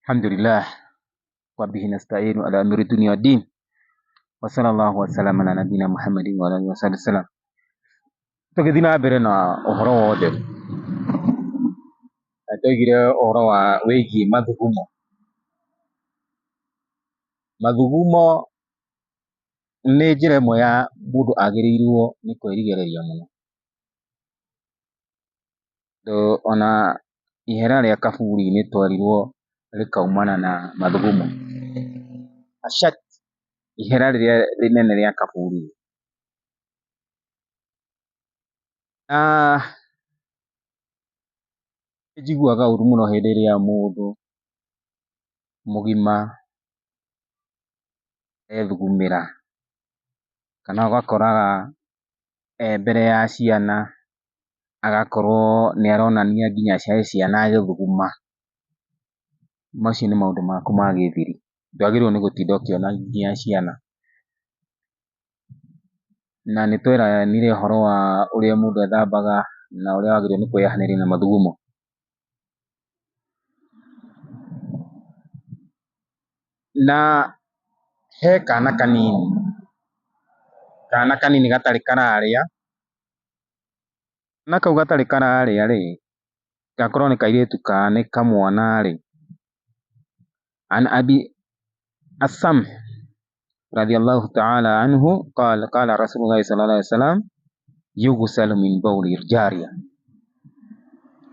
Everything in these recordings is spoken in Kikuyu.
Alhamdulillah wa bihi nasta'inu ala amri dunya wa din wa sallallahu wa sallam ala nabina Muhammadin wa ala alihi wa sahbihi wasallam. Tũgĩthiĩ na mbere na ũhoro wa ũtheru, na twaigire ũhoro wa wĩgiĩ mathugumo. Mathugumo nĩ njĩra ĩmwe ya mũndũ agĩrĩirwo nĩ kwĩrigĩrĩria mũno, tondũ ona ihera rĩa kaburi nĩ twerirwo rĩkaumana na mathugumo. Ashat, ihera rĩrĩa rĩnene rĩa kaburi. Na nĩ njiguaga ũru mũno hĩndĩ ĩrĩa mũndũ mũgima ethugumĩra, kana ũgakoraga e mbere ya ciana, agakorwo nĩ aronania nginya he ciana agĩthuguma. Macio nĩ maũndũ maku ma gĩthiri, ndwagĩrĩirwo nĩ gũtinda ũkĩonagia ciana. Na nĩ tweranire ũhoro wa ũrĩa mũndũ ethambaga na ũrĩa wagĩrĩirwo nĩ kwĩyeheranĩria na mathugumo. Na he kana kanini, kana kanini gatarĩ kararĩa, na kau gatarĩ kararĩa rĩ, gakorwo nĩ kairĩtu kana nĩ kamwana rĩ, an abi Asam radhiallahu ta'ala anhu qala qala Rasulullah sallallahu alaihi wasallam yughsalu min bawli jariya.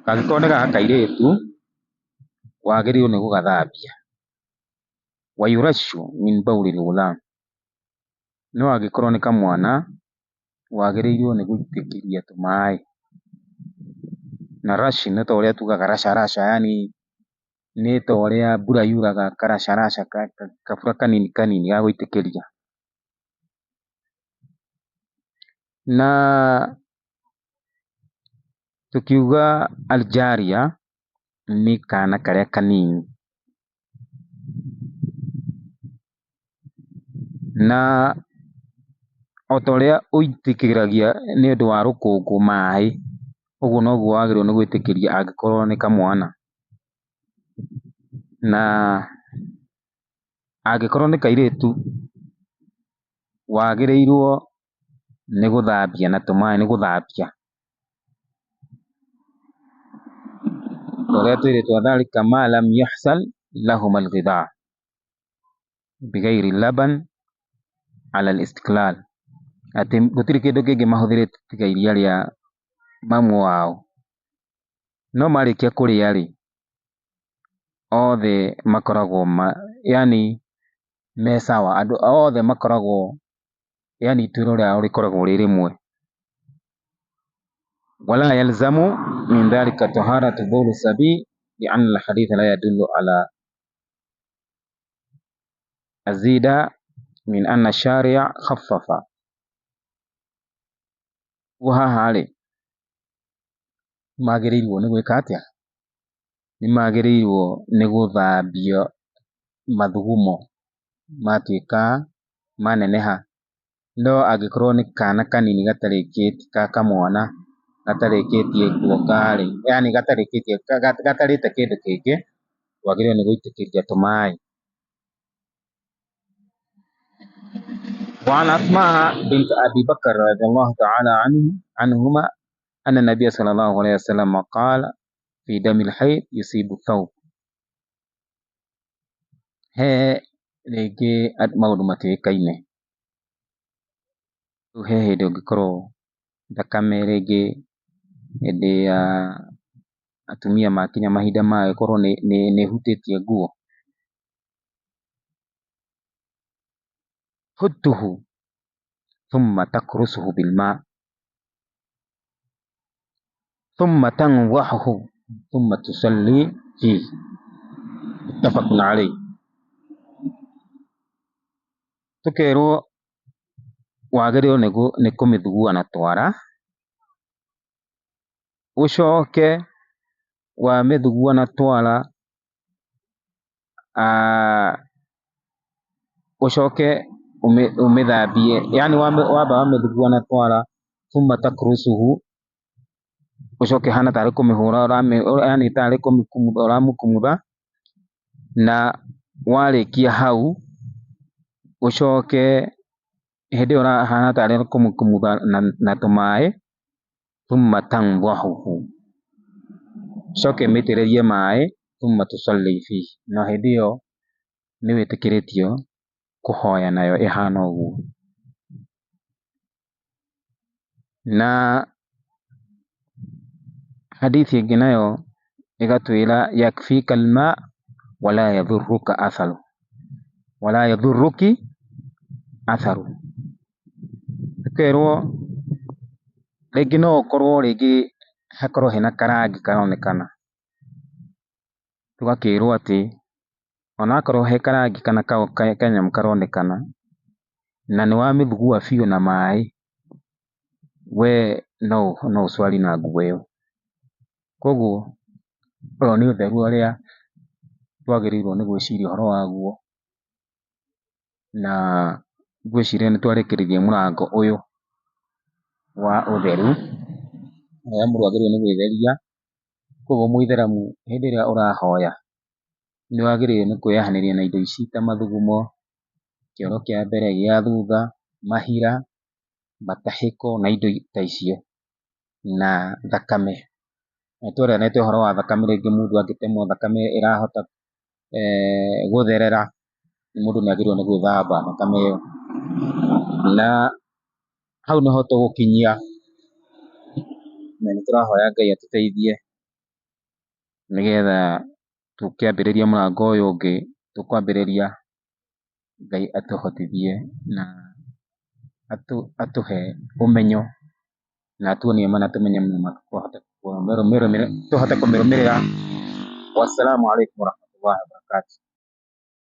Kangĩkorwo nĩ ga kairĩtu wagĩrĩirwo nĩ gũgathambia, wayurashu min bawli lghulam, no angĩkorwo nĩ kamwana wagĩrĩirwo nĩ gũitĩkĩria tũmaĩ. Na rashi nĩ ta ũrĩa tugaga rasha rasha, yani nĩ ta ũrĩa mbura yuraga karasha rasha kabura kanini kanini ga gũitĩkĩria. Na tukiuga aljaria nĩ kana karĩa kanini, na o ta ũrĩa ũitĩkĩragia nĩ ũndũ wa rũkũngũ maĩ, ũguo noguo wagĩrĩirwo nĩ gwĩtĩkĩria angĩkorwo nĩ kamwana. Na angĩkorwo nĩ kairĩtu wagĩrĩirwo nĩ gũthambia na tũmaĩ, nĩ gũthambia ũrĩa twĩrĩtwo dhalika ma lam yahsal lahum alghidha bighairi laban ala alistiqlal, atĩ gũtirĩ kĩndũ kĩngĩ mahũthĩrĩte tiga iria rĩa mamu wao. No marĩkia kũrĩa rĩ, othe makoragwo ma, yani me sawa, andũ othe makoragwo yani ituĩro rĩao rĩkoragwo rĩ rĩmwe. Wala yalzamu min dhalika taharatu bawl sabi lianna alhaditha la yadullu ala azida min anna sharia khaffafa. Ũguo haha rĩ, magĩrĩirwo nĩ gwĩka atĩa? Nĩ magĩrĩirwo nĩ gũthambio mathugumo matuĩka maneneha. No angĩkorwo nĩ kana kanini gatarĩkĩtie, ka kamwana gatarĩkĩtie kuonga rĩ, yani gatarĩkĩtie gatarĩte kĩndũ kĩngĩ, wagĩrĩirwo nĩ gũitĩkĩria tũmaĩ. وعن أسماء بنت أبي بكر رضي الله تعالى عنهما أن النبي صلى الله عليه وسلم قال في دم الحيض يصيب الثوب. He rĩngĩ maũndũ matiũĩkaine, rĩu he hĩndĩ ũngĩkorwo thakame rĩngĩ hĩndĩ ya atumia makinya mahinda mayo ĩkorwo nĩ ĩhutĩtie nguo. Hutuhu thumma takrusuhu bilma thumma tanwahuhu thumma tusalli fihi muttafaqun alayhi. Tũkerwo wagĩrĩirwo nĩ kũmĩthugua na twara, ũcoke wamĩthugua na twara, ũcoke ũmĩthambie, yani wamba wamĩthugua na twara, thumma takrusuhu, ũcoke ũhane tarĩ kũmĩhũra yani tarĩ kũmĩkumutha ũramĩkumutha Na warĩkia hau, ũcoke hĩndĩ ĩyo ũrahana tarĩ kũmũkumutha na tũmaĩ, thumma tandahuhu, ũcoke ũmĩitĩrĩrie maĩ, thumma tusalli fihi, na hĩndĩ ĩyo nĩ wĩtĩkĩrĩtio kũhoya nayo ĩhana ũguo. Na hadithi ĩngĩ nayo ĩgatwĩra yakfika alma wala yadhuruka atharu, wala yadhuruki atharu, ũkerwo rĩngĩ no ũkorwo rĩngĩ hakorwo hena karangi karonekana, tũgakĩrwo atĩ onakorwo he karangi kana kanyamũ karonekana, na nĩ wamĩthugua biũ na maĩ, we no ũcwari na nguo ĩyo. Koguo ũyũ nĩ ũtheru ũrĩa twagĩrĩirwo nĩ gwĩciria ũhoro waguo, na ngwĩciria nĩ twarĩkĩrĩria mũrango ũyũ wa ũtheru, ũrĩa mũndũ agĩrĩirwo nĩ gwĩtheria. Koguo mũithĩramu hĩndĩ ĩrĩa ũrahoya, nĩ wagĩrĩire nĩ kwĩyeheranĩria na indo ici ta mathugumo, kĩoro kĩa mbere, gĩa thutha, mahira, matahĩko na indo ta icio, na thakame. Nĩ tweranĩte ũhoro wa thakame rĩngĩ mũndũ angĩtemwo thakame ĩrahota gũtherera, mũndũ nĩ agĩrĩirwo nĩ gwĩthamba thakame ĩyo. Na hau nĩho tũgũkinyia, na nĩ tũrahoya Ngai atũteithie nĩgetha tũkĩambĩrĩria mũrango ũyũ ũngĩ tũkwambĩrĩria, Ngai atũhotithie na atũhe ũmenyo na atuonie ma na tũmenye ma tũhote kũmĩrũmĩrĩra. Wassalamu alaikum warahmatullahi wabarakatuh.